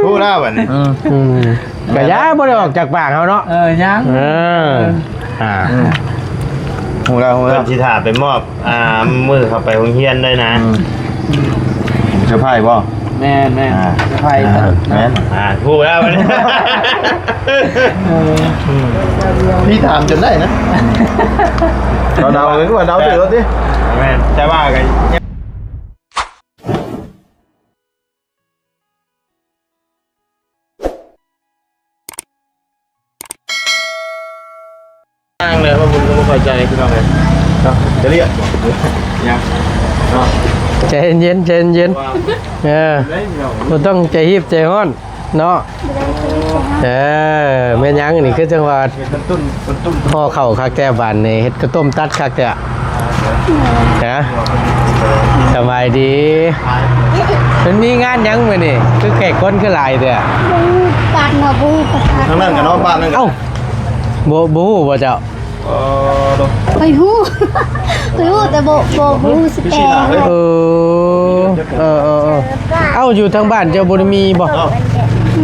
ຮູ້ແລ້ວບັດນີ້ ອືມ ອືມ ກະຢ່າ ບໍ່ໄດ້ອອກຈາກປາກເຮົາເນາະ ເອີ ຍັງ ເອີ ອ່າ ຮູ້ແລ້ວ ຮູ້ແລ້ວ ເພິ່ນຊິຖ້າໄປມອບ ອ່າ ມື້ເຂົ້າໄປໂຮງຮຽນໄດ້ນະ ອືມ ເຊີໄພບໍ່? ແມ່ນໆ ອ່າ ເຊີໄພ ອ່າ ແມ່ນ ອ່າ ຮູ້ແລ້ວບັດນີ້ ເອີ ອືມ ພີ່ຖາມຈົນໄດ້ນະ ເດົາໆ ເລີຍ ວ່າເດົາຖືກແລ້ວຕິ ແມ່ນ ແຕ່ວ່າກໍ ທາງເລີຍ ເພາະເພິ່ນກໍບໍ່ເຂົ້າໃຈ ພີ່ນ້ອງເອີຍ ເນາະ ຈະລຽກບໍ່ ຍັງ ເນາະ ໃຈເຢັນໆ ໃຈເຢັນ ເອີ ບໍ່ຕ້ອງໃຈຮີບໃຈຮ້ອນເນາະ ເອີ ແມ່ນຫຍັງນີ້ ຄືຈັ່ງວ່າຫໍ່ເຂົ້າຄັກແທ້ ບາດນີ້ເຮັດກະຕົ້ມຕັດຄັກແທ້ ຮະ ສະບາຍດີ ມັນມີງານຫຍັງມື້ນີ້ ຄືແຂກຄົນຄືຫຼາຍແທ້ ບໍ່ຮູ້ ປາກເນາະ ບໍ່ຮູ້ປາກ ທາງນັ້ນກໍເນາະ ບ້ານນັ້ນ ເອົ້າ ບໍ່ ບໍ່ຮູ້ບໍ່ເຈົ້າ? ເອີ ຂ້ອຍຮູ້ ຂ້ອຍຮູ້ແຕ່ບໍ່ ບໍ່ ບໍ່ຮູ້ຊິແປ ເອີ ເອີ ເອີ ເອີ ເອົ້າ ຢູ່ທາງບ້ານເຈົ້າບໍ່ໄດ້ມີບໍ່?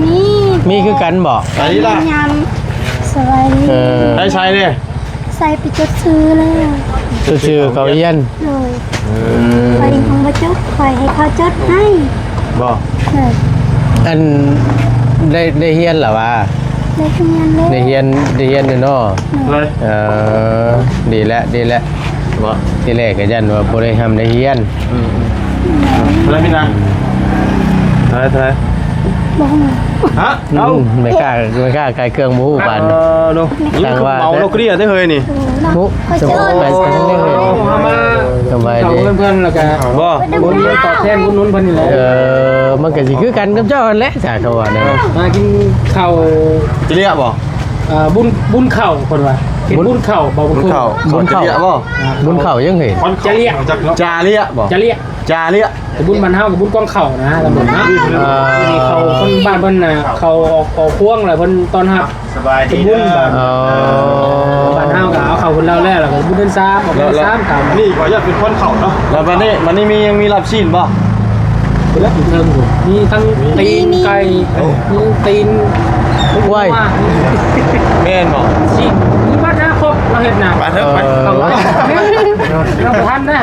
ມີ ມີຄືກັນບໍ່? ສະບາຍດີ ຍາມ ສະບາຍດີ ເອີ ໄດ້ໃຊ້ເດ້ ໃສ່ໄປຈົດຊື່ແລ້ວ ຈົດຊື່ເຂົ້າຮຽນ ໂດຍ ເອີ ຂ້ອຍຍັງບໍ່ຈົບ ຂ້ອຍໃຫ້ເຂົາຈົດໃຫ້ ບໍ່ ເອີ ອັນ ໄດ້ ໄດ້ຮຽນລະຫວາ? ໄດ້ຮຽນແລ້ວ ໄດ້ຮຽນ ໄດ້ຮຽນຢູ່ເນາະ ໂດຍ ເອີ ດີແລ້ວ ດີແລ້ວ ບໍ່ ທີແລກກໍຢ້ານວ່າບໍ່ໄດ້ຮ່ຳໄດ້ຮຽນ ອືມ ເທົ່າໃດ ມີນາ? ເທົ່າໃດ ເທົ່າໃດ? ບໍ່ຮູ້ ຮະ? ເອົ້າ ອືມ ແມ່ຄ້າ ແມ່ຄ້າຂາຍເຄື່ອງບໍ່ຮູ້ປານ ເອີ ໂດ ນີ້ຄືເມົາໂລເກລຍເດ້ເຮີຍນີ້ ເອີ ເນາະ ໂອ້ ຂ້ອຍຊິເອີ້ນ ສະບາຍດີ ເອົາມາ ສະບາຍດີ ເຂົ້າເຮືອນເພິ່ນແລ້ວກະ ບໍ່ ບຸນຕອບແທນອຸດໜູນເພິ່ນນີ້ແຫຼະ ເອີ ມັນກໍຊິຄືກັນກັບເຈົ້າຫັ້ນແຫຼະ ສາເຂົາວ່ານັ້ນ ມາກິນເຂົ້າ ຈະເລຍບໍ່? ເອີ ບຸນ ບຸນເຂົ້າ ເພິ່ນວ່າ ເຮັດບຸນເຂົ້າ ບໍ່ບຸນເຂົ້າ ບຸນເຂົ້າ ເຂົ້າຈະເລຍບໍ່? ບຸນເຂົ້າຫຍັງເຮີຍ? ຈະເລຍ ຈາເລຍບໍ່? ຈາເລຍ ຈາເລຍ ແຕ່ບຸນບ້ານເຮົາກັບບຸນກອງເຂົ້ານະ ລະເບິ່ງນະ ອ່າ ນີ້ເຂົາຄົນບ້ານເພິ່ນນະ ເຂົາອອກ ອອກພວງ ແລ້ວເພິ່ນຕ້ອນຮັບ ສະບາຍດີເດີ ເອີ ບ້ານເຮົາກໍເອົາເຂົ້າເພິ່ນແລ້ວ ແລ້ວກໍບຸນເດືອນສາມ ອອກເດືອນສາມ ແລ້ວ ຕາມ ນີ້ຂໍອະນຸຍາດເປັນຄົນເຂົ້າເນາະ ແລ້ວບັດນີ້ ບັດນີ້ມີ ຍັງມີລາບຊີ້ນບໍ່? ເພິ່ນລາບຢູ່ເທິງພຸ້ນ ມີທັງຕີນໄກ່ ມີ ມີ ມີທັງຕີນ ໂອ້ຍ ແມ່ນບໍ່? ຊີ້ນ ມີບັດນະ ຄົບ ເຮົາເຮັດນະ ມາເຖິງ ໄປ ເອີ ເຮົາບໍ່ທັນນະ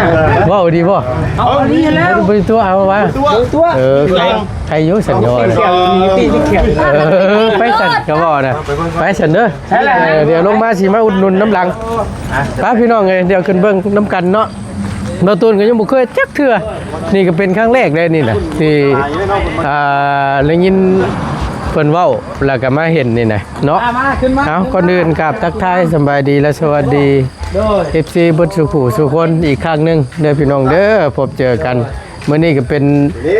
ເວົ້າດີບໍ່? ເອົາ ເອົາດີແລ້ວ ບໍ່ຕົວະ ເອົາວ່າ ບໍ່ຕົວະ ເອີ ໃຄ ໃຄຢູ່ຊັ້ນ ເອີ ໄປຊັ້ນກໍເວົ້ານະ ໄປຊັ້ນເດີ ເອີ ດຽວລົງມາຊິມາອຸດໜູນນຳຫຼັງ ໄປພີ່ນ້ອງເອີຍ ດຽວຂຶ້ນເບິ່ງນຳກັນເນາະ ບ່າວຕູນກໍຍັງບໍ່ເຄີຍຈັກເທື່ອ ນີ້ກໍເປັນຄັ້ງແລກເດ້ນີ້ນະ ທີ່ ອ່າ ໄດ້ຍິນເພິ່ນເວົ້າ ແລ້ວກໍມາເຫັນນີ້ນະເນາະ ເອົາ ກ່ອນອື່ນກາບທັກທາຍສະບາຍດີ ແລະ ສະຫວັດດີ ເອັຟຊີ ເບິດສູ່ຜູ້ສູ່ຄົນອີກຄັ້ງໜຶ່ງເດີພີ່ນ້ອງເດີ ພົບເຈີກັນ ມື້ນີ້ກໍເປັນ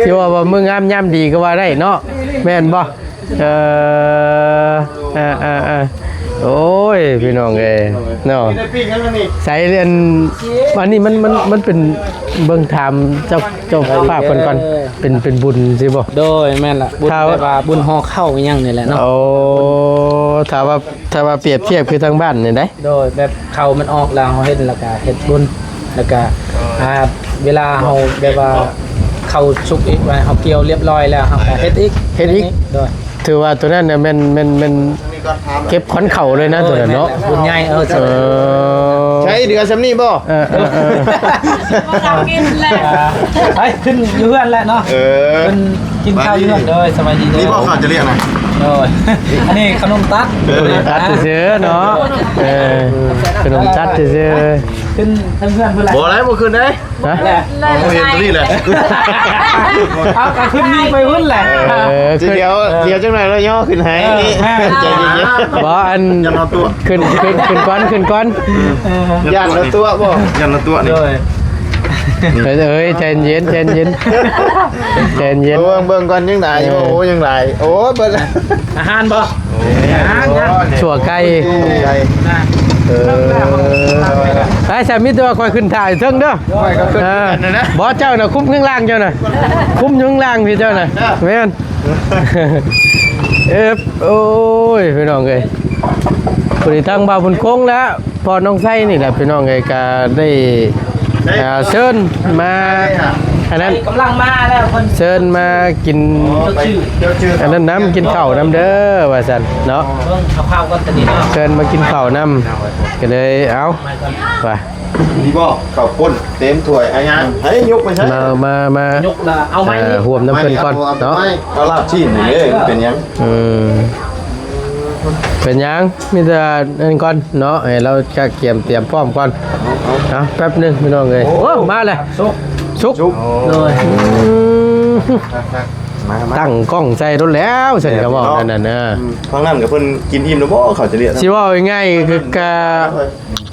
ຊິວ່າວ່າມື້ງາມຍາມດີກໍວ່າໄດ້ເນາະ ແມ່ນບໍ່? ເອີ ເອີ ເອີ ເອີ ໂອ້ຍ ພີ່ນ້ອງເອີຍເນາະ ໃສ ອັນ ອັນນີ້ມັນ ມັນ ມັນເປັນ ເບິ່ງຖາມເຈົ້າ ເຈົ້າພາບເພິ່ນກ່ອນ ເປັນ ເປັນບຸນຊີ້ບໍ່? ໂດຍ ແມ່ນລະ ບຸນ ແບບວ່າບຸນຫໍ່ເຂົ້າອີ່ຫຍັງນີ້ແຫຼະເນາະ ໂອ້ ຖ້າວ່າ ຖ້າວ່າປຽບທຽບຄືທາງບ້ານນີ້ໃດ ໂດຍ ແບບເຂົ້າມັນອອກແລ້ວ ເຮົາເຮັດ ແລ້ວກະເຮັດບຸນ ແລ້ວກະ ອ່າ ເວລາເຮົາແບບວ່າເຂົ້າສຸກອີກ ວ່າເຮົາກ່ຽວລຽບຮ້ອຍແລ້ວ ເຮົາກະເຮັດອີກ ເຮັດອີກ ໂດຍ ຖືວ່າໂຕນັ້ນນະແມ່ນ ແມ່ນ ແມ່ນເກັບຂວັນເຂົ້າເລີຍນະ ໂຕນັ້ນເນາະ ບຸນໃຫຍ່ ເອີ ເອີ ໃຊ້ເຫຼືອຊ່ຳນີ້ບໍ່? ເອີ ເອີ ເອີ ໄປຂຶ້ນຢູ່ເຮືອນແຫຼະເນາະ ເອີ ເພິ່ນ ກິນເຂົ້າຢູ່ເຮືອນ ໂດຍ ສະບາຍດີເດີ ນີ້ບໍ່ເຂົ້າຈະລຽກນະ ໂດຍ ອັນນີ້ຂະໜົມຕັດ ເອີ ຕັດຊື່ໆເນາະ ເອີ ຂະໜົມຕັດຊື່ໆ ຂຶ້ນເທິງເຮືອນພຸ້ນແຫຼະ ບໍ່ໄດ້ ບໍ່ຂຶ້ນເດ້ ຮະ ບໍ່ເຫັນຕົວນີ້ແຫຼະ ເອົາ ກໍຂຶ້ນນີ້ໄປພຸ້ນແຫຼະ ເອີ ຊິດຽວ ດຽວຈັກໜ້ອຍລະຍໍຂຶ້ນໃຫ້ ເອີ ໃຈເຢັນໆ ບໍ່ ອັນ ຢ້ານລາວຕົວະ ຂຶ້ນ ຂຶ້ນ ຂຶ້ນກ່ອນ ຂຶ້ນກ່ອນ ເອີ ຢ້ານລາວຕົວະບໍ່? ຢ້ານລາວຕົວະນີ້ ໂດຍ ເອີຍ ໃຈເຢັນ ໃຈເຢັນ ໃຈເຢັນ ເບິ່ງ ເບິ່ງກ່ອນ ຍັງຫຼາຍຢູ່ ໂອ້ ຍັງຫຼາຍ ໂອ້ ເບິດລະ ອາຫານບໍ່? ໂອ້ຍ ອາຫານ ຊົ່ວໄກ່ ໄກ່ ເອີ ໄປ ສາມີແຕ່ວ່າຂ້ອຍຂຶ້ນຖ້າຢູ່ເທິງເດີ ຂ້ອຍກໍຂຶ້ນ ອ່າ ຄືກັນນະ ບໍ່ ເຈົ້ານະ ຄຸມຂ້າງລ່າງເຈົ້ານະ ຄຸມຢູ່ຂ້າງລ່າງພີ້ເຈົ້ານະ ເອີ ແມ່ນ ເອີບ ໂອ້ຍ ພີ່ນ້ອງເອີຍ ຜູ້ທີ່ທາງບ່າວບຸນຄົງ ແລະ ພໍ່ນ້ອງໄຊນີ້ແຫຼະ ພີ່ນ້ອງເອີຍ ກະໄດ້ ອ່າ ເຊີນມາ ອັນນັ້ນ ກຳລັງມາແລ້ວ ເພິ່ນເຊີນມາກິນ ເຈົ້າຊື່ ອັນນັ້ນນຳ ກິນເຂົ້ານຳເດີ ວ່າຊັ້ນເນາະ. ເບິ່ງເອົາເຂົ້າກ່ອນຕອນນີ້ເນາະ ເຊີນມາກິນເຂົ້ານຳ ກໍເລີຍເອົາ ວ່າ ນີ້ບໍ່ ເຂົ້າປຸ້ນເຕັມຖ້ວຍ ອາຫຍັງ ໃຫ້ຍົກໄປໃສ ມາ ມາ ມາ ຍົກລະເອົາໄມ້ ເອີ ຮ່ວມນຳເພິ່ນກ່ອນເນາະ ເອົາລາບຊີ້ນນີ້ເດ້ ເປັນຫຍັງ ອືມ ເປັນຫຍັງ ມີແຕ່ນັ້ນກ່ອນເນາະ ໃຫ້ລາວກະກຽມຕຽມພ້ອມກ່ອນ. ເອົາ ເອົາ ເອົາ ແປັບໜຶ່ງພີ່ນ້ອງເອີຍ ໂອ້ ໂອ້ ມາແລ້ວ ສຸກ ສຸກ ໂດຍ ອືມ ມາ ມາ ຕັ້ງກ້ອງໃສ່ໂລດແລ້ວ ຊັ້ນກໍເວົ້ານັ້ນນະ ອືມ ທາງນັ້ນກໍເພິ່ນກິນອີ່ມແລ້ວບໍ່ ເຂົາຈະລຽກ ຊິເວົ້າງ່າຍໆ ຄືກະ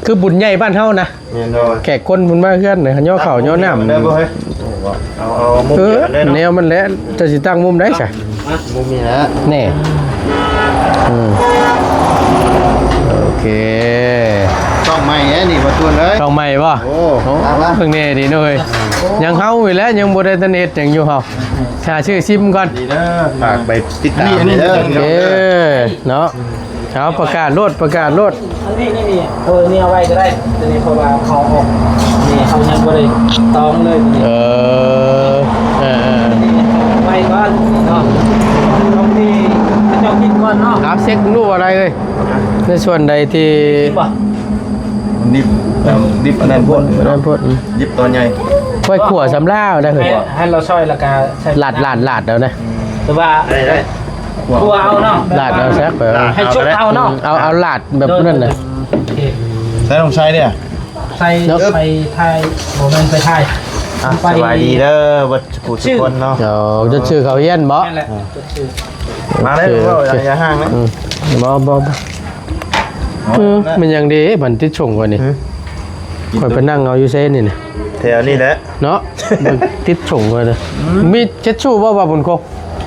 ຄືບຸນໃຫຍ່ບ້ານເຮົານະ. ແມ່ນ ໂດຍ ແຂກຄົນເພິ່ນມາເຮືອນ ຍໍເຂົ້າຍໍນ້ຳ ເອີ ແນວມັນແຫຼະ ເຈົ້າຊິຕັ້ງມຸມໃດຊະ? ມຸມນີ້ແຫຼະ ນີ້ ອືມ ໂອເຄ ຊ່ອງໃໝ່ເດ້ນີ້ ບໍ່ຊວນເລີຍ ຊ່ອງໃໝ່ບໍ່? ໂອ້ ໂອ້ ເບິ່ງແດ່ດີເນາະເອີຍ ຍັງເຮົາຢູ່ແຫຼະ ຍັງບໍ່ໄດ້ທັນເຮັດຫຍັງຢູ່ເຮົາ ຫາຊື້ຊິມກ່ອນ ດີເດີ ຝາກໄປຕິດຕາມເດີ ໂອເຄ ເນາະ. ເອົາ ປະກາດໂລດ ປະກາດໂລດ ອັນນີ້ ນີ້ ນີ້ ເອີ ນີ້ເອົາໄວ້ກໍໄດ້ ຕົວນີ້ ເພາະວ່າເຂົາອອກ ນີ້ເຮົາຍັງບໍ່ໄດ້ຕອງເລີຍ ເອີ ເອີ ເອີ ນີ້ເອົາໄວ້ກ່ອນເນາະ ຕ້ອງທີ່ເຂົາເຈົ້າກິນກ່ອນເນາະ ເອົາເຊັກດູວ່າໄດ້ເລີຍ ໃນສ່ວນໃດທີ່ ນີ້ບໍ່ ດິບ ດິບອັນນັ້ນໂພດ ອັນນັ້ນໂພດ ອືມ ດິບຕອນໃຫຍ່ ໄວ້ຂົ້ວສຳລາວໄດ້ເຮີ້ຍ ໃຫ້ ໃຫ້ລາວຊອຍ ແລ້ວກໍໃສ່ ລາດ ລາດ ລາດເອົານະ ຫຼືວ່າ ໄດ້ ໄດ້ ຂົ້ວເອົາເນາະ ລາດເອົາແຊບ ເອີ ໃຫ້ສຸກເອົາເນາະ ເອົາ ເອົາລາດແບບນັ້ນນະ ໂອເຄ ໃສ່ ຕ້ອງໃສ່ເດ້ ໃສ່ ເນາະ ໄປຖ່າຍ ບໍ່ແມ່ນໄປຖ່າຍ ອ່ະ ໄປ ສະບາຍດີເດີ ເບິດທຸກຜູ້ທຸກຄົນເນາະ ເຈົ້າ ຈົດຊື່ເຂົ້າຮຽນບໍ່? ແມ່ນແຫຼະ ຈົດຊື່ ມາເລີຍ ໂອເຄ ເວົ້າຢ່າ ໂອເຄ ຢ່າຫ່າງນະ ອືມ ບໍ່ ບໍ່ ບໍ່ ເອີ ແມ່ນຫຍັງເດ ມັນຕິດຊົງຂ້ອຍນີ້ ຮະ ຂ້ອຍໄປນັ່ງເອົາຢູ່ໃສນີ້ນະ ແຖວນີ້ແຫຼະ ເນາະ ມັນຕິດຊົງຂ້ອຍເດີ ອືມ ມີເຈັດຊູບໍ່ ວ່າບຸນຄົງ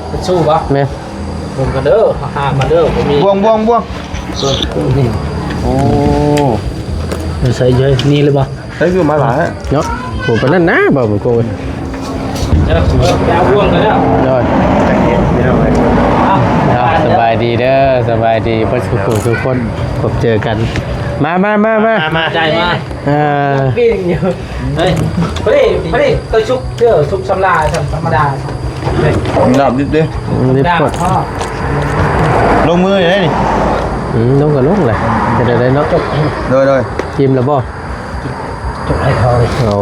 ເຈັດຊູບໍ່? ແມ່ນ ເບິ່ງກັນເດີ ຫາມາເດີ ບໍ່ມີ ບ່ວງ ບ່ວງ ບ່ວງ ເອີ ນີ້ ໂອ້ ໃສ່ຢູ່ນີ້ເລີຍບໍ່? ໃສ່ຢູ່ມາຫຼາຍເນາະ ໂອ້ ປານນັ້ນນະ ບ່ວງ ເອີ ໄປເອົາບ່ວງກັນເດີ ໂດຍ ຈັກເຮັດ ພີ່ນ້ອງເອີຍ ເອົາ ເນາະ ສະບາຍດີເດີ ສະບາຍດີເບິດທຸກຜູ້ທຸກຄົນ ພົບເຈີກັນ ມາ ມາ ມາ ມາ ມາ ໃຈມາ ອ່າ ປີ້ງຢູ່ ເຮີ້ຍ ພໍດີ ພໍດີ ໂຕສຸກເດີ ສຸກສຳລາ ທຳມະດາ ລາບດິບເດ້ ອືມ ດິບໂພດ ລາບພໍ ລົງມືຢູ່ເດ້ນີ້ ອືມ ລົງກໍລົງແຫຼະ ເຮັດໄດ້ເນາະ ໂດຍ ໂດຍ ກິນແລ້ວບໍ່? ຈົກໃຫ້ເຂົາເລີຍ ໂອ້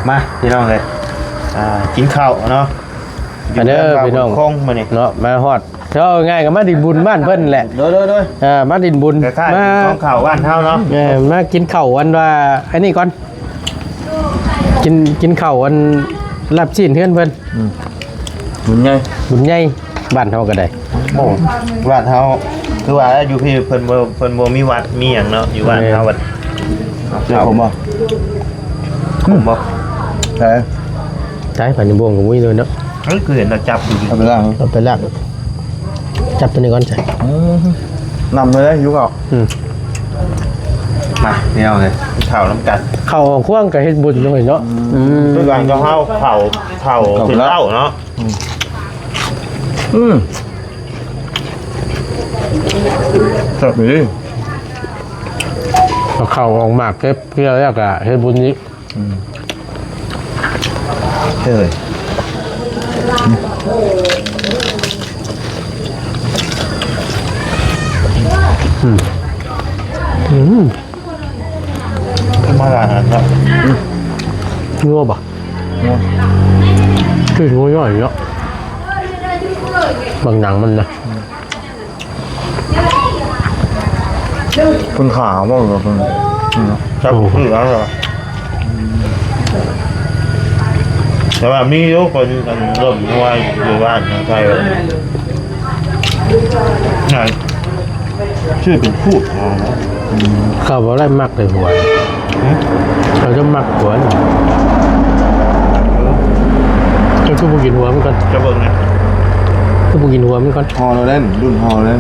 ມາ ພີ່ນ້ອງເອີຍ ອ່າ ກິນເຂົ້າເນາະ ມາເດີ ຢູ່ເຮືອນບ່າວບຸນຄົງມື້ນີ້ເນາະ ມາຮອດ ເວົ້າງ່າຍກໍມາດິນບຸນບ້ານເພິ່ນແຫຼະ ໂດຍ ໂດຍ ໂດຍ ເອີ ມາດິນບຸນ ຄ້າຍໆ ມາກິນຂອງເຂົ້າບ້ານເຮົາເນາະ ເອີ ມາກິນເຂົ້າອັນວ່າ ອັນນີ້ກ່ອນ ກິນ ກິນເຂົ້າອັນລາບຊີ້ນເຮືອນເພິ່ນ ອືມ ບຸນໃຫຍ່ ບຸນໃຫຍ່ ບ້ານເຮົາກໍໄດ້ ໂອ້ ບ້ານເຮົາ ຄືວ່າຢູ່ພີ້ເພິ່ນບໍ່ ເພິ່ນບໍ່ມີວັດມີຫຍັງເນາະ ຢູ່ບ້ານເຮົາບັດ ເຈົ້າ ເອົາ ຂົມບໍ່? ຂົມບໍ່? ໃສ່ ໃສ່ ພັນບໍ່ວງກໍບໍ່ມີເລີຍເນາະ ເອີ ຄືເຫັນລາວຈັບຢູ່ ເອົາໄປລ້າງ ເອົາໄປລ້າງ ຈັບຕົວນີ້ກ່ອນ ໃສ່ ອືມ ນຳເລີຍ ຫິວເຂົ້າ ອືມ ມາ ພີ່ນ້ອງເອີຍ ກິນເຂົ້ານຳກັນ ເຂົ້າຂອງຄວາງກໍເຮັດບຸນເລີຍເນາະ ອືມ ຄືກັນກັບເຮົາ ເຂົ້າ ເຂົ້າ ເຂົ້າ ເຂົ້າເນາະ ອືມ ອືມ ແຊບອີ່ຫຼີ ເອົາເຂົ້າອອກໝາກເກັບກ່ຽວແລ້ວກໍເຮັດບຸນອີກ ອືມ ເອີຍ ອືມ ອືມ ຄືມາຫຼາຍອັນເນາະ ອືມ ນົວບໍ່? ນົວ ຄືງົວຍ່ອຍເນາະ ເບິ່ງໜັງມັນນະ ອືມ ເພິ່ນຂາບໍ່ ເພິ່ນ ອືມ ຈັບ ໂອ້ ເພິ່ນເອົາແລ້ວ ແຕ່ວ່າມີຢູ່ຄົນ ອັນ ລົ້ມງົວຢູ່ບ້ານທາງໄທ ນັ້ນ ຊື່ເປັນພູດ ເຂົາບໍ່ໄດ້ມັກເລີຍຫົວ ຫຶ ເຂົາຈະມັກຫົວ ເຈົ້າຄືບໍ່ກິນຫົວມັນກ່ອນ ຈະເບິ່ງນະ ຄືບໍ່ກິນຫົວມັນກ່ອນ ຫໍ່ແລ້ວເດ້ ລຸ້ນຫໍ່ແລ້ວ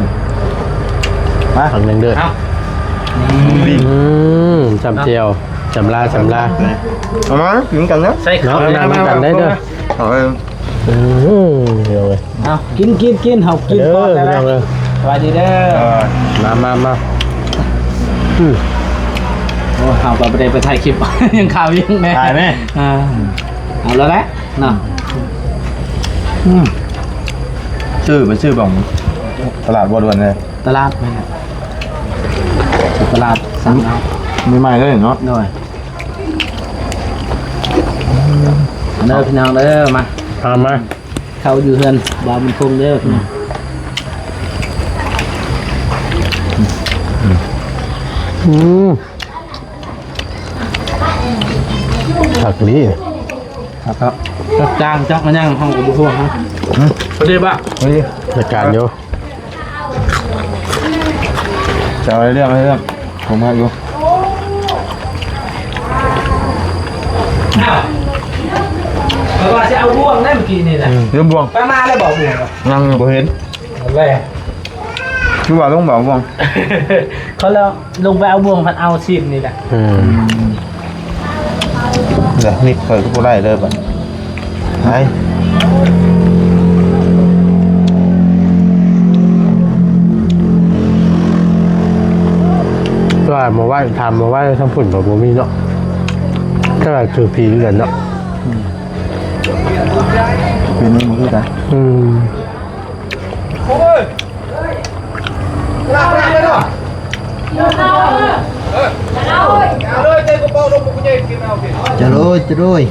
ມາ ເອົາໜຶ່ງເດີ ເອົ້າ ອືມ ຈ້ຳແຈ່ວ ຈ້ຳລາ ຈ້ຳລາ ເອົາມາກິນກັນນະ ໃສ່ເຂົ້າ ເນາະ ມາ ມາ ມາ ມາ ກິນກັນໄດ້ເດີ ເອົາ ອືມ ເອົາເວີຍ ເອົາ ກິນ ກິນ ກິນ ເຮົາກິນກ່ອນ ເດີ ພີ່ນ້ອງເອີຍ ສະບາຍດີເດີ ມາ ມາ ມາ ອືມ ໂອ້ ເຮົາກໍບໍ່ໄດ້ໄປຖ່າຍຄລິບ ຍັງຄາວຍັງແນ່ ຖ່າຍແມ່ ອ່າ ເອົາແລ້ວແຫຼະເນາະ. ອືມ ຊື້ໄປຊື້ບ່ອນຕະຫຼາດບໍ່ດ່ວນເລີຍ. ຕະຫຼາດແມ່ນແຫຼະ ຕະຫຼາດສັນເອົາ ໃໝ່ໆເລີຍເນາະ. ໂດຍ ມາເດີພີ່ນ້ອງເດີ ມາ ມາ ມາ ເຂົ້າຢູ່ເຮືອນບ່າວບຸນຄົງເດີພີ່ນ້ອງ. ອືມ ຄັກອີ່ຫຼີ. ຄັກໆ ຈັກຈານຈັກມັນຫຍັງ ເຮົາກໍບໍ່ຮູ້ເຮົາ. ອືມ ພໍດີບໍ່? ພໍດີ ຈັດການຢູ່. ຈະເອົາເລື່ອງ ເລື່ອງ ຜົມໃຫ້ຢູ່. ອ້າວ ຂ້ອຍວ່າຊິເອົາບ່ວງແລ້ວເມື່ອກີ້ນີ້ນະ. ອືມ ລືມບ່ວງ. ໄປມາແລ້ວບໍ່ບ່ວງ? ຍັງບໍ່ເຫັນ. ແລ້ວ ຄືວ່າລົງບໍ່ເອົາບ່ວງ? ເຂົາແລ້ວລົງໄປເອົາບ່ວງ ພັດເອົາຊີ້ນນີ້ແຫຼະ. ອືມ ເດີ ນິດຂ້ອຍກໍບໍ່ໄດ້ເດີບັດ. ໄປ ວ່າມາໄວ້ ຖາມມາໄວ້ທາງພຸ້ນກໍບໍ່ມີເນາະ. ກໍຄືຜີຄືກັນເນາະ. ອືມ ປີນີ້ບໍ່ຄືກັນ. ອືມ ຈະໂລຍ ຈະໂລຍ.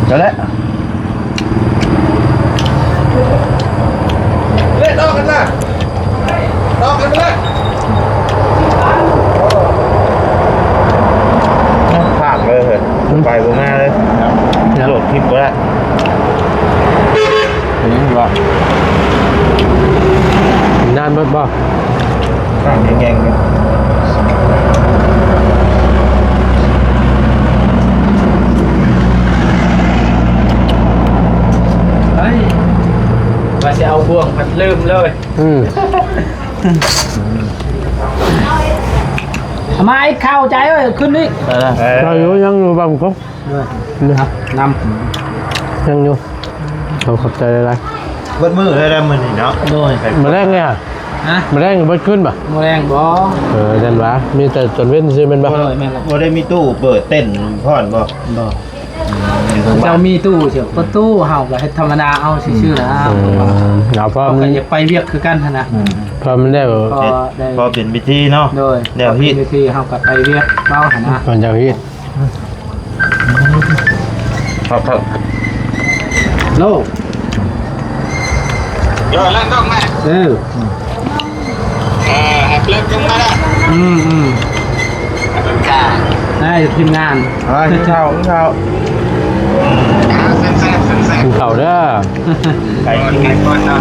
ຈະແລະ ພາກເລີຍເຮີ້ຍ ໄປບໍ່ມາເລີຍ. ໂດດທິບບໍ່ໄດ້. ເປັນຫຍັງວະ? ນານເບິດບໍ່? ນ້ຳແຫ້ງໆ ເອີຍ ວ່າຊິເອົາບ່ວງ ພັດລືມເລີຍ. ອືມ ມາອີກ ເຂົ້າໃຈເອີຍ ຂຶ້ນອີກ. ໄດ້ຢູ່ ຍັງຢູ່ບາງຄົນ. ນຳ ຍັງຢູ່ ເຮົາຂອບໃຈຫຼາຍໆ. ເບິດມື້ເລີຍໄດ໋ມື້ນີ້ເນາະ. ໂດຍ ມື້ແລງນີ້ຫະ? ຮະ? ມື້ແລງເບິດຄືນບໍ່? ມື້ແລງບໍ່. ເອີ ຈັ່ງວ່າ ມີແຕ່ຕອນເວັນຊື່ແມ່ນບໍ່? ໂດຍ ແມ່ນແຫຼະ. ບໍ່ໄດ້ມີຕູ້ເປີດເຕັ້ນພ້ອມບໍ່? ບໍ່. ເຈົ້າມີຕູ້ຊິເປີດຕູ້ ເຮົາກໍເຮັດທຳມະດາເອົາຊື່ໆນະ. ເອີ ເອົາ ເພາະເຮົາກໍຢາກໄປວຽກຄືກັນຫັ້ນນະ. ອືມ ເພາະມັນແລ້ວ ພໍເປັນພິທີເນາະ. ໂດຍ ແລ້ວເຮັດພິທີ ເຮົາກໍໄປວຽກເຮົາຫັ້ນນະ ມັນຢາກເຮັດ. ຄັບ ຄັບ ໂລ ໂລ ເລີ່ມຕ້ອງແມ່ ເອີ ເອີ ໃຫ້ເລີ່ມຕ້ອງມາແລ້ວ. ອືມ ອືມ ຂອບຄຸນຄ່ະ ໄດ້ທີມງານ ອ່າ ກິນເຂົ້າ ກິນເຂົ້າ ອ່າ ແຊບໆ ແຊບໆ ກິນເຂົ້າເດີ ໄປກິນໄປກ່ອນເນາະ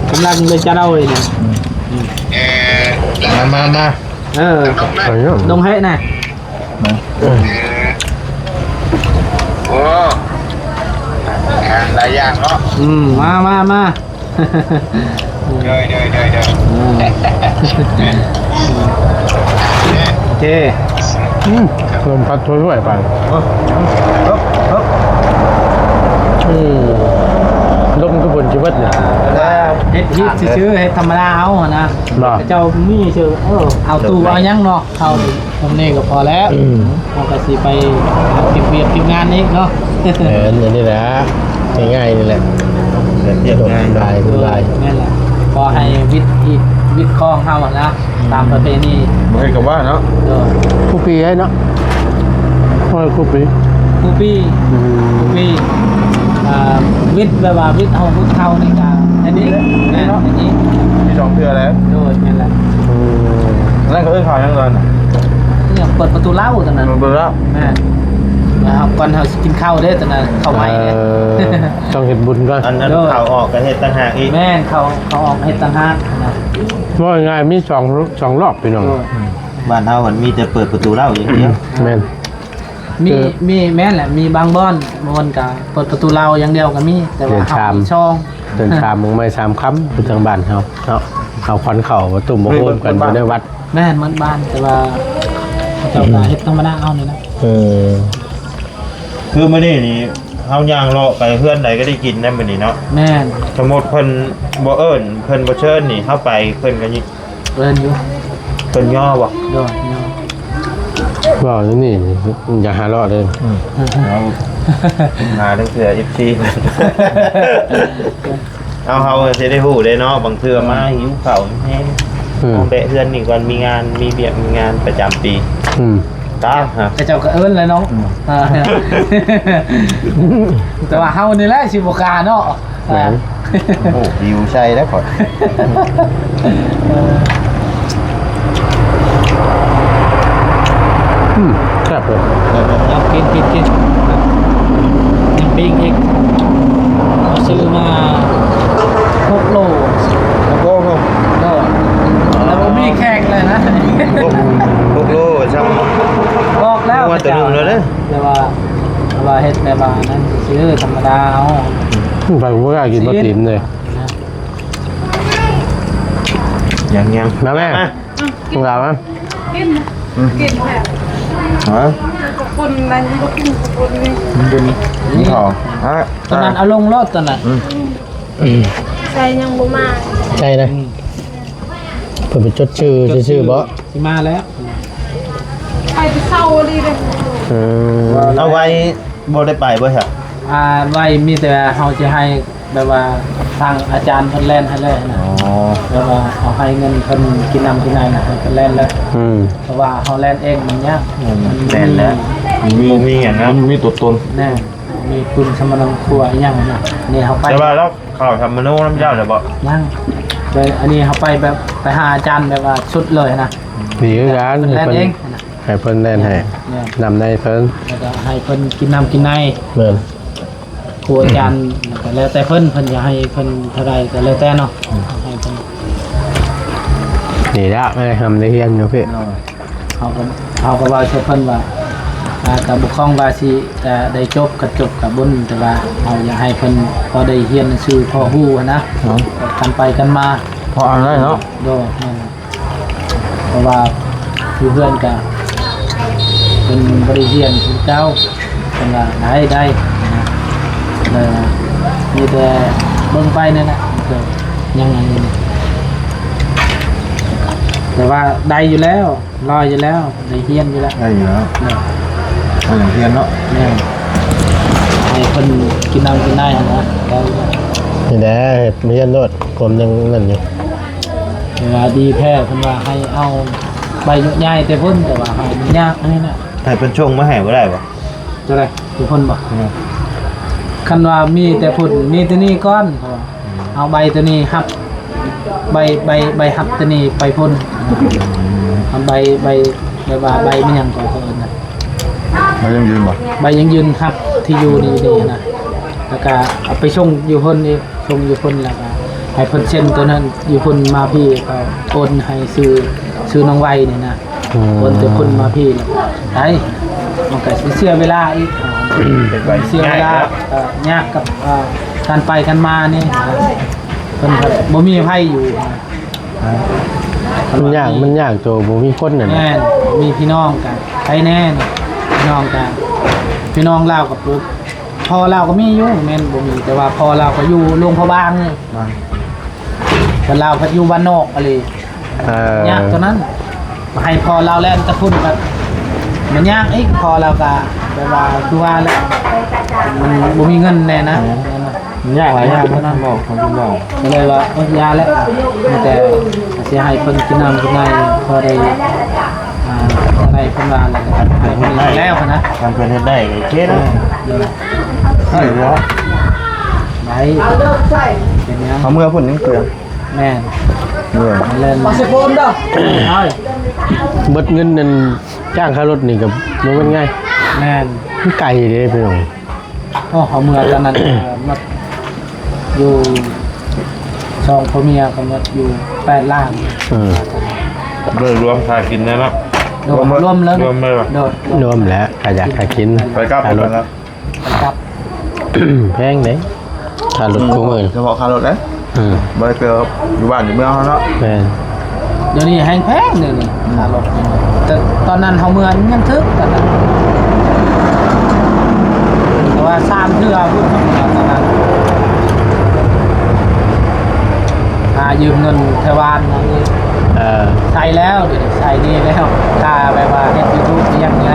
ກຳລັງເລີຍຈະເລົ່າເລີຍນະ. ເອີ ມາ ມາ ມາ ເອີ ລົງໃຫ້ນະ. ໂອ້ ງານຫຼາຍຢ່າງເນາະ. ອືມ ມາ ມາ ມາ ໂດຍ ໂດຍ ໂດຍ ໂດຍ ເອີ ໂອເຄ ອືມ ລົມພັດຊ່ວຍໆ ໄປ ອືມ ລົມຄືຝົນຊິເບິດນີ້ ເຮັດຮີດຊື່ໆ ເຮັດທຳມະດາເອົາຫັ້ນນະ ເນາະ ເຈົ້າມີຊື່ ເອີ ເອົາຕູ້ເອົາຫຍັງເນາະ. ເຂົ້າຢູ່ໂຮມນີ້ກໍພໍແລ້ວ ອືມ ເຮົາກໍຊິໄປເກັບວຽກເກັບງານອີກເນາະ. ແມ່ນ ອັນນີ້ແຫຼະ ງ່າຍໆ ນີ້ແຫຼະ ສະດວກສະບາຍ ສະບາຍ. ແມ່ນແຫຼະ ຂໍໃຫ້ວິດຮີດວິດຄອງເຮົາຫັ້ນນະ ອືມ ຕາມປະເພນີ ບໍ່ເຮັດກໍວ່າເນາະ. ໂດຍ ຄູ່ປີໃດເນາະ ໂອ້ຍ ຄູ່ປີ ຄູ່ປີ ອືມ ຄູ່ປີ ອ່າ ວິດແບບວ່າວິດເຮົາຮຸດເຂົ້ານີ້ກະອັນນີ້ ແມ່ນ ເນາະ ອັນນີ້ ມີສອງເທື່ອແລ້ວ. ໂດຍ ແມ່ນແຫຼະ ອືມ ອັນນັ້ນເຂົາເອີ້ນເຂົ້າຫຍັງຕອນນັ້ນ ຫຍັງ ເປີດປະຕູເລົ້າຕອນນັ້ນ ເປີດປະຕູເລົ້າ ແມ່ນ ແລ້ວເຮົາ ກ່ອນເຮົາຊິກິນເຂົ້າເດ້ຕອນນັ້ນ ເຂົ້າໃໝ່ເດ້ ເອີ ຕ້ອງເຮັດບຸນກ່ອນ ອັນ ອັນ ໂດຍ ເຂົ້າອອກກໍເຮັດຕ່າງຫາກອີກ ແມ່ນ ເຂົ້າ ເຂົ້າອອກເຮັດຕ່າງຫາກນະ ເວົ້າງ່າຍໆ ມີສອງ ສອງລອບພີ່ນ້ອງ ໂດຍ ອືມ ບ້ານເຮົາມັນມີແຕ່ເປີດປະຕູເລົ້າຢ່າງດຽວ ແມ່ນ ມີ ຄື ມີ ແມ່ນແຫຼະ ມີບາງບ່ອນ ບາງບ່ອນກະເປີດປະຕູເລົ້າຢ່າງດຽວກໍມີ ແຕ່ວ່າເຮົາມີຊ່ອງ ເດືອນສາມ ເດືອນສາມ ເມືອງໃໝ່ສາມຄຳ ຄືທາງບ້ານເຮົາເນາະ ເອົາຂວັນເຂົ້າມາຕຸ້ມມາໂຮມກັນຢູ່ໃນວັດ ແມ່ນ ໝົດບ້ານ ແຕ່ວ່າເຂົາເຈົ້າກໍເຮັດທຳມະດາເອົານີ້ນະ ເອີ ຄືມື້ນີ້ນີ້ ເຮົາຍ່າງເລາະໄປເຮືອນໃດກໍໄດ້ກິນນະມື້ນີ້ເນາະ ແມ່ນ ສົມມຸດເພິ່ນບໍ່ເອີ້ນ ເພິ່ນບໍ່ເຊີນນີ້ ເຮົາໄປເພິ່ນກໍຍິ ເອີ້ນຢູ່ ເພິ່ນຍໍບໍ່? ໂດຍ ຍໍ ເວົ້າຢູ່ນີ້ ຢາກຫາເລາະເດ້. ອືມ ເອົາ ຫາເທື່ອ ເອັຟຊີ ເອົາ ເຮົາຊິໄດ້ຮູ້ເດ້ເນາະ ບາງເທື່ອມາຫິວເຂົ້າແຮງ. ອືມ ເຮົາແວະເຮືອນນີ້ກ່ອນ ມີງານ ມີວຽກ ມີງານປະຈຳປີ. ອືມ ຕາມຫາ ເຂົາເຈົ້າກໍເອີ້ນແຫຼະເນາະ. ອືມ ອ່າ ແຕ່ວ່າເຮົານີ້ແຫຼະຊິບໍ່ກ້າເນາະ. ແມ່ນ ໂອ້ ວິວໃສ່ແລ້ວຂ້ອຍ. ອືມ ແຊບເລີຍ. ເອົາ ກິນ ກິນ ກິນ ຍັງປີ້ງອີກ. ເຮົາຊື້ມາຫົກໂລ. ຫົກໂລເນາະ. ໂດຍ ແລ້ວບໍ່ມີແຂກເລີຍນະ. ຫົກ ຫົກໂລຊ້ຳ. ບອກແລ້ວ ວ່າຕົວໜຶ່ງແລ້ວເດ້. ແຕ່ວ່າ ແຕ່ວ່າເຮັດແບບວ່ານັ້ນຊື່ໆ ທຳມະດາເອົາ. ໄປບໍ່ກ້າກິນບໍ່ຕີມເດ້. ຍັງໆ ມາແມ່ ມາ ກິນ ກິນແມ່. ຮະ ກັບຄົນນັ້ນບໍ່ກິນກັບຄົນນີ້ ມັນເປັນ ກິນເຂົ້າ. ຮະ ຕອນນັ້ນເອົາລົງໂລດຕອນນັ້ນ. ອືມ ໃສ່ຍັງບໍ່ມາ ໃສ່ນະ. ອືມ ເພິ່ນໄປຈົດຊື່ຊື່ໆບໍ? ຊິມາແລ້ວ ໄປແຕ່ເຊົ້າອີ່ຫຼີເດ້. ເອີ ເອົາໄວ້ບໍ່ໄດ້ໄປບໍ່ຊະ? ອ່າ ໄວ້ມີແຕ່ເຮົາຊິໃຫ້ແບບວ່າທາງອາຈານເພິ່ນແລ່ນໃຫ້ເລີຍນະ. ອໍ ແບບວ່າເຮົາໃຫ້ເງິນເພິ່ນກິນນ້ຳກິນໃນນະ ໃຫ້ເພິ່ນແລ່ນເລີຍ. ອືມ ເພາະວ່າເຮົາແລ່ນເອງມັນຍາກ. ອືມ ແມ່ນແລ້ວ ມັນບໍ່ມີຫຍັງນະ ມັນມີຕົວຕົນ. ແມ່ນ ມີປຶ້ມສຳມະນາຄົວອີ່ຫຍັງນະ. ນີ້ເຮົາໄປ ແຕ່ວ່າລາວ ເຂົ້າສຳມະໂນນຳເຈົ້າແລ້ວບໍ່? ຍັງ. ແຕ່ອັນນີ້ເຮົາໄປແບບ ໄປຫາອາຈານແບບວ່າສຸດເລີຍນະ. ດີຄືກັນ ໃຫ້ເພິ່ນ ເພິ່ນແລ່ນເອງນະ ໃຫ້ເພິ່ນແລ່ນໃຫ້ ແມ່ນ ນຳໃນເພິ່ນ ແລ້ວກໍໃຫ້ເພິ່ນກິນນ້ຳກິນໃນ. ແມ່ນ ຄູອາຈານ ແລ້ວກໍແລ້ວແຕ່ເພິ່ນ ເພິ່ນຢາກໃຫ້ເພິ່ນເທົ່າໃດກໍແລ້ວແຕ່ເນາະ. ອືມ ໃຫ້ເພິ່ນ ດີແລ້ວ ໄດ້ຮ່ຳໄດ້ຮຽນຢູ່ພີ້. ເຮົາກໍ ເຮົາກໍເວົ້າໃສ່ເພິ່ນວ່າ ອ່າ ກໍບໍ່ຂ້ອງວ່າຊິ ຈະໄດ້ຈົບກໍຈົບກໍບຸນ ແຕ່ວ່າເຮົາຢາກໃຫ້ເພິ່ນພໍໄດ້ຮຽນໜັງສື ພໍຮູ້ຫັ້ນນະ. ເອີ ກັນໄປກັນມາ ພໍອ່ານໄດ້ເນາະ. ໂດຍ ແມ່ນ ເພາະວ່າຢູ່ເຮືອນກໍເພິ່ນບໍ່ໄດ້ຮຽນຄືເກົ່າ. ເພິ່ນວ່າໄດ້ ໄດ້ນະ ເອີ ມີແຕ່ເບິ່ງໄປນັ້ນແຫຼະ ກໍຍັງອັນນີ້ ແຕ່ວ່າໄດ້ຢູ່ແລ້ວ. ລອຍຢູ່ແລ້ວ ໄດ້ຮຽນຢູ່ແລ້ວ ໄດ້ຢູ່ແລ້ວ. ແມ່ນ ເອົາຫຍັງຮຽນເນາະ. ແມ່ນ ໃຫ້ເພິ່ນກິນນ້ຳກິນໃນຫັ້ນນະ ໄດ້ຢູ່ແລ້ວ. ນີ້ແຫຼະ ເຮັດຮຽນໂລດ ຄວາມຍັງນັ້ນຢູ່. ເວລາດີແທ້ ເພິ່ນວ່າໃຫ້ເອົາໃບໂຍກຍ້າຍແຕ່ພຸ້ນ ແຕ່ວ່າໃຫ້ມັນຍາກອັນນີ້ນະ. ໃຫ້ເພິ່ນສົ່ງມາໃຫ້ບໍ່ໄດ້ບໍ່? ຕົວໃດ? ຢູ່ພຸ້ນບໍ່? ອືມ ຄັນວ່າມີແຕ່ພຸ້ນ ມີແຕ່ນີ້ກ່ອນ ເພາະວ່າ ອືມ ເອົາໃບຕົວນີ້ຮັບ ໃບ ໃບ ໃບຮັບຕົວນີ້ໄປພຸ້ນ. ອືມ ເອົາໃບ ໃບ ແບບວ່າໃບແມ່ນຫຍັງກໍເຂົາເອີ້ນນະ? ໃບຢັ້ງຢືນບໍ່? ໃບຢັ້ງຢືນຮັບທີ່ຢູ່ນີ້ ນີ້ນະ ແລ້ວກະເອົາໄປສົ່ງຢູ່ພຸ້ນອີກ. ສົ່ງຢູ່ພຸ້ນ ແລ້ວກໍໃຫ້ເພິ່ນເຊັນຕົວນັ້ນຢູ່ພຸ້ນ ມາພີ້ກໍໂອນໃຫ້ຊື່ ຊື່ນ້ອງໄວນີ້ນະ. ອືມ ໂອນແຕ່ພຸ້ນມາພີ້ ໄດ້ ມັນກໍຊິເສຍເວລາອີກ. ເສຍເວລາ ເອີ ຍາກກັບ ເອີ ການໄປການມານີ້ ເພິ່ນກໍບໍ່ມີໃຜຢູ່. ມັນຍາກ ມັນຍາກໂຕບໍ່ມີຄົນນັ້ນ. ແມ່ນ ມີພີ່ນ້ອງກໍໃຜແດ່ ພີ່ນ້ອງກໍ ພີ່ນ້ອງລາວກໍ ພໍ່ລາວກໍມີຢູ່ ແມ່ນບໍ່ມີ ແຕ່ວ່າພໍ່ລາວກໍຢູ່ຫຼວງພະບາງນີ້. ບ້ານ ເພິ່ນລາວເພິ່ນຢູ່ບ້ານນອກອີ່ຫຼີ. ເອີ ຍາກຕົວນັ້ນ ໃຫ້ພໍ່ລາວແລ່ນແຕ່ພຸ້ນກໍມັນຍາກອີກ. ພໍ່ລາວກໍແບບວ່າຄືວ່າແຫຼະ ມັນບໍ່ມີເງິນແດ່ນະ. ເອີ ມັນຍາກຫຼາຍຢ່າງ ເພິ່ນເວົ້າ ເພິ່ນເວົ້າ ກໍເລີຍວ່າ ໂອ້ຍ ຢ່າແຫຼະ ມີແຕ່ຊິໃຫ້ເພິ່ນກິນນ້ຳກິນໃນ ພໍໄດ້ ອ່າ ຈັ່ງໃດເພິ່ນວ່າ ແລ້ວກໍໃຫ້ເພິ່ນແລ້ວນະ. ຄັນເພິ່ນເຮັດໄດ້ກໍໂອເຄນະ. ເອີ ໄດ້ຢູ່ແລ້ວ ໄດ້ ເປັນຫຍັງ ເອົາເມືອພຸ້ນຍັງເປືອງ. ແມ່ນ ເອີ ແລ່ນ ເບິດເງິນນັ້ນຈ້າງຄ່າລົດນີ້ກໍບໍ່ແມ່ນງ່າຍ. ແມ່ນ ມັນໄກເດ້ພີ່ນ້ອງ. ໂອ້ ເຮົາເມືອຕອນນັ້ນ ເອີ ໝົດຢູ່ ສອງຜົວເມຍກໍໝົດຢູ່ແປດລ້ານ. ເອີ ໂດຍລວມຄ່າກິນແລ້ວເນາະ. ໂດຍ ລວມເລີຍ ລວມເລີຍ ໂດຍ ລວມແລ້ວ ຄ່າຢາກຄ່າກິນ ໄປກັບ ຄ່າລົດ ໄປກັບ ແພງເດ້ ຄ່າລົດ ອືມ ຄູ່ມື້ ສະເພາະຄ່າລົດເດ້. ອືມ ບໍ່ໄດ້ເກີບຢູ່ບ້ານຢູ່ເມືອງເຮົາເນາະ. ແມ່ນ ດຽວນີ້ແຮງແພງ ດຽວນີ້ ອືມ ຄ່າລົດ. ແຕ່ຕອນນັ້ນເຮົາເມືອຍັງຖືກຕອນນັ້ນ ແຕ່ວ່າສາມເທື່ອພຸ້ນ ຕອນນັ້ນ ຫາຢືມເງິນແຖວບ້ານນັ້ນອີກ. ເອີ ໃຊ້ແລ້ວ ດຽວນີ້ໃຊ້ໜີ້ແລ້ວ ຄ່າແບບວ່າເຮັດຢູທູບອີ່ຫຍັງນີ້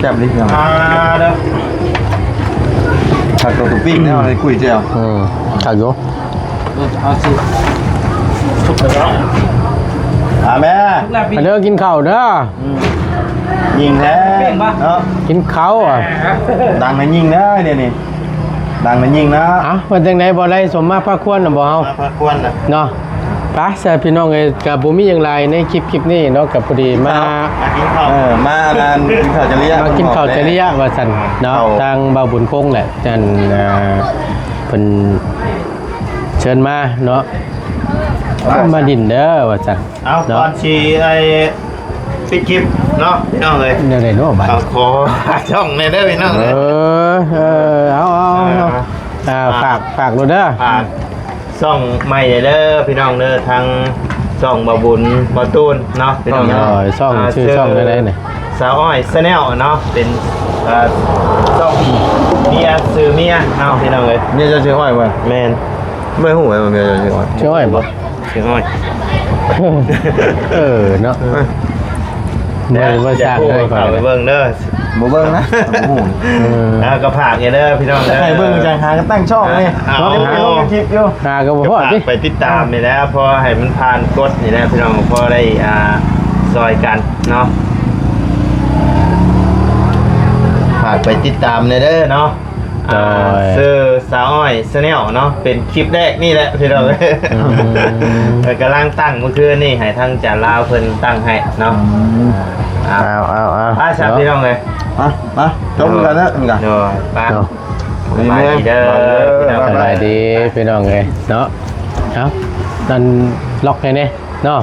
ແຊບເລີຍພີ່ນ້ອງ ອ່າເດີ ຜັກຕົວປີ້ງແນວໃນກຸ້ຍແຈ່ວ ອືມ ຄັກຢູ່ ເອົາຊິສຸກແລ້ວເນາະ ອ່າແມ່ ມາເດີ ກິນເຂົ້າເດີ ອືມ ຍິງແທ້ເນາະ ກິນເຂົ້າ ດັງໃນຍິງເດີດຽວນີ້ ດັງໃນຍິງເນາະ ເອົ້າ ວ່າຈັ່ງໃດ ບໍ່ໄດ້ສົມມາພາຄວນນະບໍ່ເຮົາ ມາພາຄວນນະເນາະ ໄປຊະພີ່ນ້ອງເອີຍ ກໍບໍ່ມີຫຍັງຫຼາຍໃນຄລິບ ຄລິບນີ້ເນາະ ກໍພໍດີມາ ມາກິນເຂົ້າ ເອີ ມາອັນນັ້ນ ກິນເຂົ້າຈະລິຍະ ມາກິນເຂົ້າຈະລິຍະວ່າຊັ້ນເນາະ ທາງບ່າວບຸນຄົງແຫຼະ ອັນ ເອີ ເພິ່ນເຊີນມາເນາະ ມາດິນເດີວ່າຊັ້ນ ເອົາ ເນາະ ກ່ອນຊິໄອ້ປິດຄລິບເນາະ ພີ່ນ້ອງເອີຍ ແນວໃດເນາະບາດ ເອົາ ຂໍຝາກຊ່ອງແດ່ເດີພີ່ນ້ອງເອີຍ ເອີ ເອີ ເອົາ ເອົາ ເອົາ ອ່າ ຝາກ ຝາກໂລດເດີ ຝາກຊ່ອງໃໝ່ແດ່ເດີພີ່ນ້ອງເດີ ທັງຊ່ອງບ່າວບຸນ ບ່າວຕູນເນາະ ພີ່ນ້ອງເນາະ ເອີ ຊ່ອງ ອ່າ ຊື່ຊ່ອງແນວໃດນີ້ ສາວອ້ອຍ Channel ເນາະ ເປັນ ອ່າ ຊ່ອງເມຍຊື່ເມຍເນາະ ພີ່ນ້ອງເອີຍ ເມຍເຈົ້າຊື່ອ້ອຍບໍ່ ແມ່ນ ບໍ່ຮູ້ວ່າເມຍເຈົ້າຊື່ອ້ອຍ ຊື່ອ້ອຍບໍ່ ຊື່ອ້ອຍ ເອີເນາະ ເອີ ບໍ່ ບໍ່ສ້າງເລີຍ ເຂົ້າໄປເບິ່ງເດີ ບໍ່ເບິ່ງນະ ບໍ່ຮູ້ ເອີ ອ່າ ກໍຝາກແດ່ເດີພີ່ນ້ອງເດີ ໃຫ້ເບິ່ງຈັ່ງຫາກໍຕັ້ງຊ່ອງນີ້ ເອົາ ເຮົາກໍໄປລົງຄລິບຢູ່ ຫາກໍບໍ່ພໍດຕິ ໄປຕິດຕາມນີ້ແຫຼະ ພໍໃຫ້ມັນຜ່ານກົດນີ້ແຫຼະ ພີ່ນ້ອງ ພໍໄດ້ ອ່າ ຊ່ອຍກັນເນາະ ຝາກໄປຕິດຕາມແດ່ເດີເນາະ ໂດຍ ອ່າ ຊື່ສາວອ້ອຍ Channel ເນາະ ເປັນຄລິບແລກນີ້ແຫຼະພີ່ນ້ອງ ອືມ ເອີ ກຳລັງຕັ້ງມື້ຄືນນີ້ ໃຫ້ທາງຈານລາວເພິ່ນຕັ້ງໃຫ້ເນາະ ອືມ ອ່າ ເອົາ ເອົາ ເອົາ ໄປຊະ ເນາະ ພີ່ນ້ອງເອີຍ ມາ ມາ ຈົບກັນເນາະ ໂດຍ ໄປ ເນາະ ສະບາຍດີເດີ ສະບາຍດີພີ່ນ້ອງເອີຍເນາະ ເອົາ ນັ້ນລັອກໃຫ້ແດ່ເນາະ